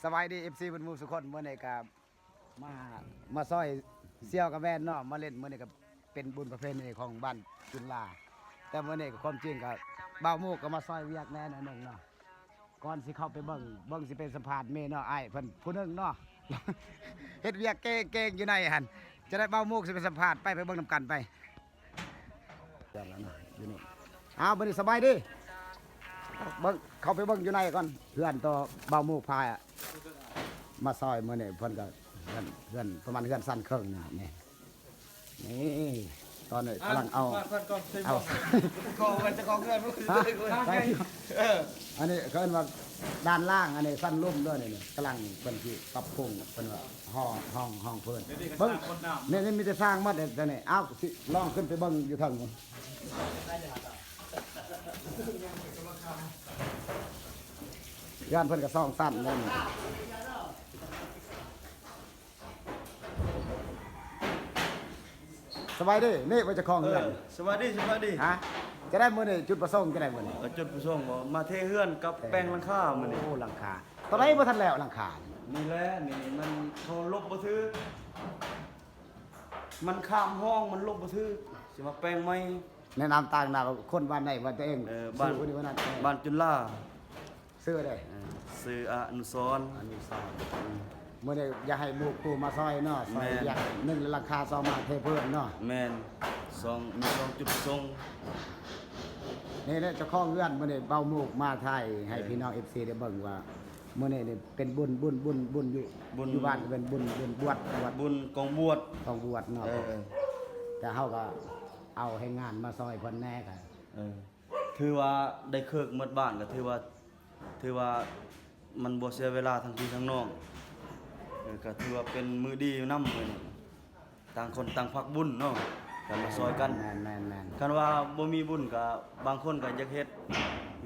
ສະບາຍດີ ເອັຟຊີ ເບິດໝູ່ສຸຄົນ ມື້ນີ້ກະມາ ມາຊ່ອຍສ່ຽວກະແມ່ນເນາະ ມາຫຼິ້ນ ມື້ນີ້ກະເປັນບຸນປະເພນີຂອງບ້ານຈຸນລາ ແຕ່ມື້ນີ້ກະຄວາມຈິງກະບ່າວໝູກກະມາຊ່ອຍວຽກແດ່ໜ້ອຍໜຶ່ງເນາະ. ກ່ອນຊິເຂົ້າໄປເບິ່ງ ເບິ່ງຊິໄປສຳພາດເມຍນ້ອຍອ້າຍເພິ່ນຜູ້ໜຶ່ງເນາະ ເຮັດວຽກເກັ່ງໆຢູ່ໃນຫັ້ນ ຈະໄດ້ບ່າວໝູກຊິໄປສຳພາດ ໄປ ໄປເບິ່ງນຳກັນໄປ. ເລື່ອງແລ້ວນະ ຢູ່ນີ້ ອ້າວ ບັດນີ້ສະບາຍດີ ເບິ່ງ ເຂົ້າໄປເບິ່ງຢູ່ໃນກ່ອນ ເຮືອນໂຕບ່າວໝູກພາມາຊ່ອຍມື້ນີ້ ເພິ່ນກໍເຮືອນ ເຮືອນປະມານເຮືອນຊັ້ນເຄິ່ງນີ້ ນີ້ ນີ້ ຕອນນີ້ກຳລັງເອົາ ເອົາ ເຈົ້າຂອງເຮືອນ ເຈົ້າຂອງເຮືອນ ເອີ ອັນນີ້ເຂົາເອີ້ນວ່າດ້ານລ່າງ ອັນນີ້ຊັ້ນລຸ່ມເດີ ນີ້ ນີ້ກຳລັງເພິ່ນຊິປັບປຸງ ເພິ່ນວ່າ ຫ້ອງ ຫ້ອງ ຫ້ອງເພິ່ນ ເບິ່ງ ນີ້ ນີ້ມີແຕ່ຊ່າງໝົດເດ້ ຕອນນີ້ ເອົ້າ ຊິລອງຂຶ້ນໄປເບິ່ງຢູ່ເທິງພຸ້ນ ເຮືອນເພິ່ນກໍສອງຊັ້ນເດ້ ນີ້ ສະບາຍດີ ນີ້ວ່າເຈົ້າຂອງເຮືອນ ເອີ ສະບາຍດີ ສະບາຍດີ ຮະ ຈະໄດ້ມື້ນີ້ຈຸດປະສົງ ຈະໄດ້ມື້ນີ້ ເອີ ຈຸດປະສົງບໍ່ ມາເທເຮືອນກັບແປງຫຼັງຄາມື້ນີ້ ໂອ້ ຫຼັງຄາ ຕອນໃດບໍ່ທັນແລ້ວຫຼັງຄາ ນີ້ແຫຼະ ນີ້ມັນເຂົາລົບບໍ່ຖືກ ມັນຂ້າມຮ່ອງ ມັນລົບບໍ່ຖືກ ຊິມາແປງໃໝ່ ແນະນຳຕ່າງໜ້າ ຄົນບ້ານໃດ ບ້ານຕົວເອງ ເອີ ບ້ານ ຊື່ຄົນຢູ່ບ້ານນັ້ນ ເອີ ບ້ານຈຸນລາ ຊື່ໃດ? ເອີ ຊື່ອະນຸສອນ ອະນຸສອນ ອືມ ມື້ນີ້ຢາກໃຫ້ໝູ່ຄູ່ມາຊ່ອຍເນາະ ຊ່ອຍ ແມ່ນ ວຽກ ໜຶ່ງ ຫຼັງຄາ ສອງ ມາເທພື້ນເນາະ ແມ່ນ ສອງ ມີສອງຈຸດປະສົງ ນີ້ແຫຼະເຈົ້າຂອງເຮືອນ ມື້ນີ້ບ່າວໝູກມາຖ່າຍໃຫ້ ເອີ ພີ່ນ້ອງ ເອັຟຊີ ໄດ້ເບິ່ງວ່າ ມື້ນີ້ນີ້ເປັນບຸນ ບຸນ ບຸນ ບຸນຢູ່ ບຸນ ຢູ່ບ້ານກໍເປັນບຸນ ບຸນບວດ ບວດ ບຸນກອງບວດ ກອງບວດເນາະ ເອີ ເອີ ແຕ່ເຮົາກໍເອົາແຮງງານມາຊ່ອຍເພິ່ນແດ່ກໍ ເອີ ຖືວ່າໄດ້ເຄີກໝົດບ້ານ ກໍຖືວ່າ ຖືວ່າມັນບໍ່ເສຍເວລາທັງພີ່ທັງນ້ອງ ເອີ ກໍຖືວ່າເປັນມື້ດີນຳມື້ນີ້ ຕ່າງຄົນຕ່າງພາກບຸນເນາະ ກັນມາຊ່ອຍກັນ ແມ່ນໆໆ ຄັນວ່າບໍ່ມີບຸນກໍບາງຄົນກໍຢາກເຮັດ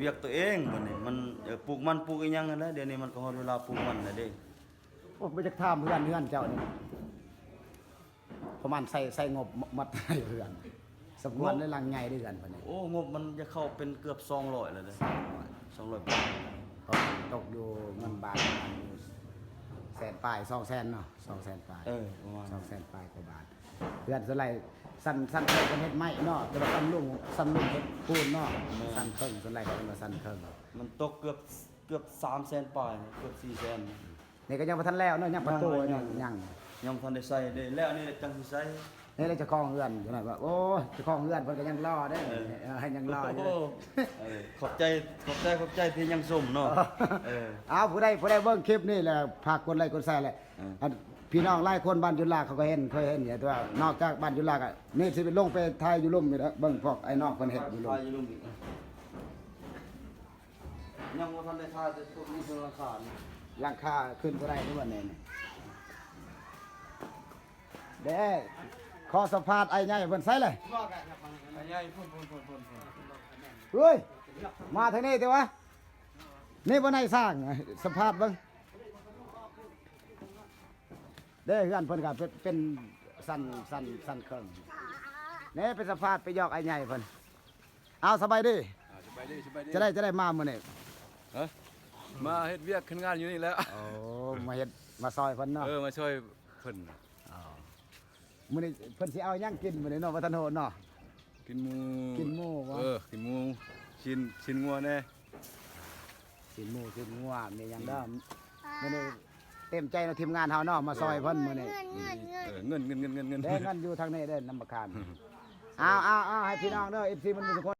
ວຽກຕົວເອງບັດນີ້ ມັນ ເອີ ປູກມັນປູກອີ່ຫຍັງຫັ້ນແຫຼະ ດຽວນີ້ມັນກໍຮອດເວລາປູກມັນແລ້ວເດ້. ໂອ້ ບໍ່ຢາກຖາມເຮືອນ ເຮືອນເຈົ້ານີ້ ປະມານໃຊ້ ໃຊ້ງົບໝົດເທົ່າໃດເຮືອນ ສົມຄວນ ເອີ ເນາະ ຫຼັງໃຫຍ່ເດ້ເຮືອນເພິ່ນນີ້ ໂອ້ ງົບມັນຈະເຂົ້າເປັນເກືອບສອງຮ້ອຍແລ້ວເດ້ ສອງຮ້ອຍ ສອງຮ້ອຍ ປາຍ ຕົກ ຕົກຢູ່ເງິນບາດປະມານຢູ່ແສນປາຍ ສອງແສນເນາະ ສອງແສນປາຍ ເອີ ປະມານ ສອງແສນປາຍກວ່າບາດ ເຮືອນສ່ວນຫຼາຍຊັ້ນ ຊັ້ນເທິງເພິ່ນເຮັດໄມ້ເນາະ ແຕ່ວ່າຊັ້ນລຸ່ມ ຊັ້ນລຸ່ມເຮັດປູນເນາະ ແມ່ນ ຊັ້ນເທິງ ສ່ວນຫຼາຍເຂົາເອີ້ນວ່າຊັ້ນເທິງ ມັນຕົກເກືອບ ເກືອບສາມແສນປາຍ ເກືອບສີ່ແສນ ນີ້ກໍຍັງບໍ່ທັນແລ້ວເນາະ ຍັງປະຕູ ຍັງ ຍັງ ຍັງ ຍັງບໍ່ທັນໄດ້ໃສ່ເດ້ ແລ້ວນີ້ແຫຼະຈັ່ງຊິໃສ່ ນີ້ແຫຼະເຈົ້າຂອງເຮືອນ ຈັ່ງນັ້ນວ່າ ໂອ້ຍ ເຈົ້າຂອງເຮືອນເພິ່ນກໍຍັງລໍເດ້ ເອີ ເອີ ຍັງລໍຢູ່ ໂອ້ ເອີ ຂອບໃຈ ຂອບໃຈ ຂອບໃຈທີ່ຍັງຊົມເນາະ ເອີ ເອີ ເອົາ ຜູ້ໃດ ຜູ້ໃດເບິ່ງຄລິບນີ້ແລ້ວ ຝາກກົດໄລກົດແຊແຫຼະ ເອີ ອັນ ພີ່ນ້ອງຫຼາຍຄົນບ້ານຈຸລາເຂົາກໍເຫັນ ເຄີຍເຫັນຢູ່ ແຕ່ວ່ານອກຈາກບ້ານຈຸລາກໍ ນີ້ຊິໄປລົງໄປຖ່າຍຢູ່ລຸ່ມນີ້ແຫຼະ ເບິ່ງພວກອ້າຍນ້ອງເພິ່ນເຮັດຢູ່ລຸ່ມ ຖ່າຍຢູ່ລຸ່ມອີກ ຍັງບໍ່ທັນໄດ້ຖ່າຍ ແຕ່ພວກນີ້ເທິງຫຼັງຄານີ້ ຫຼັງຄາຂຶ້ນບໍ່ໄດ້ເດ້ບັດນີ້ ເດ້ ຂໍສຳພາດອ້າຍໃຫຍ່ເພິ່ນໃສເລີຍ ອ້າຍໃຫຍ່ພຸ້ນໆໆໆ ເຮີ້ຍ ມາທາງນີ້ຕິວະ ນີ້ບໍ່ນາຍຊ່າງ ສຳພາດເບິ່ງ ເດ້ ເຮືອນເພິ່ນກໍເປັນ ເປັນຊັ້ນ ຊັ້ນ ຊັ້ນເຄິ່ງ ແນ່ ໄປສຳພາດ ໄປຢອກອ້າຍໃຫຍ່ເພິ່ນ ເອົາ ສະບາຍດີ ອ່າ ສະບາຍດີ ສະບາຍດີ ຈະໄດ້ ຈະໄດ້ມາມື້ນີ້ ຮະ ມາເຮັດວຽກເຮັດງານຢູ່ນີ້ແຫຼະ ໂອ້ ມາເຮັດ ມາຊ່ອຍເພິ່ນເນາະ ເອີ ມາຊ່ອຍເພິ່ນ ອໍ ມື້ນີ້ເພິ່ນຊິເອົາຫຍັງກິນມື້ນີ້ເນາະ ບໍ່ທັນຮູ້ເນາະ ກິນໝູ ກິນໝູບໍ່ ເອີ ກິນໝູ ຊີ້ນ ຊີ້ນງົວແດ່ ຊີ້ນໝູ ຊີ້ນງົວ ມີຫຍັງເດີ ອືມ ມື້ນີ້ເຕັມໃຈເນາະ ທີມງານເຮົາເນາະ ມາຊ່ອຍເພິ່ນມື້ນີ້ ເງິນ ເງິນ ເງິນ ເງິນ ເງິນ ເອີ ເງິນ ເງິນ ເງິນ ເງິນ ເງິນ ເດ້ ເງິນຢູ່ທາງນີ້ເດ້ ນຳປະທານ ອືມ ເອົາ ເອົາ ເອົາ ໃຫ້ພີ່ນ້ອງເດີ ເອັຟຊີ ໝົດທຸກຄົນ